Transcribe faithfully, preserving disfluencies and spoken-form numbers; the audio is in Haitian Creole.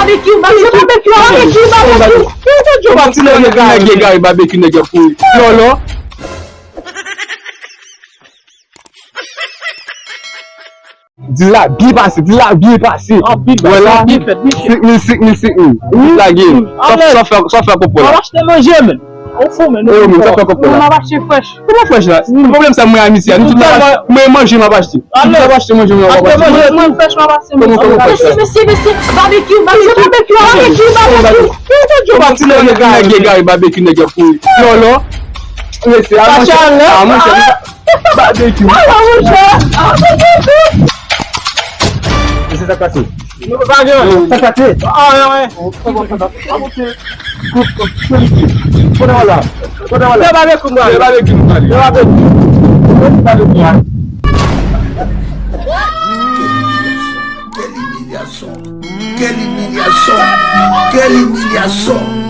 Babekyou, babekyou, babekyou, babekyou, babekyou. Nèg egare, babekyou, nèg ap kouri. Lòlò. Di la byen pase, di la byen pase. Anpil, wè la, anpil fèt, wi. Senk mil, senk mil, senk mil. Wi. Lage. Sa, sa fè, sa fè konpò la. Mwen achte manje, men. Ou fou, men. Ou fou, men. Sa fè konpò la. Mwen ap achte frèch. Kòman frèch la? Pwoblèm sa mwen a misye a. Nou tout mwen manje m ap achte. Mwen manje m ap achte. Mwen frèch m ap achte. Kòman, kòman frèch la? Mesye, mesye, mesye, babekyou, babekyou, babekyou, babekyou. Nèg egare, babekyou, nèg ap kouri. Lòlò. Mesye, a manje. A manje. Babekyou. Mesye, sa k pase? Sa k pase? Kote w la? Kote w la? Quelle humiliation! Quelle humiliation! Quelle humiliation! Quelle humiliation!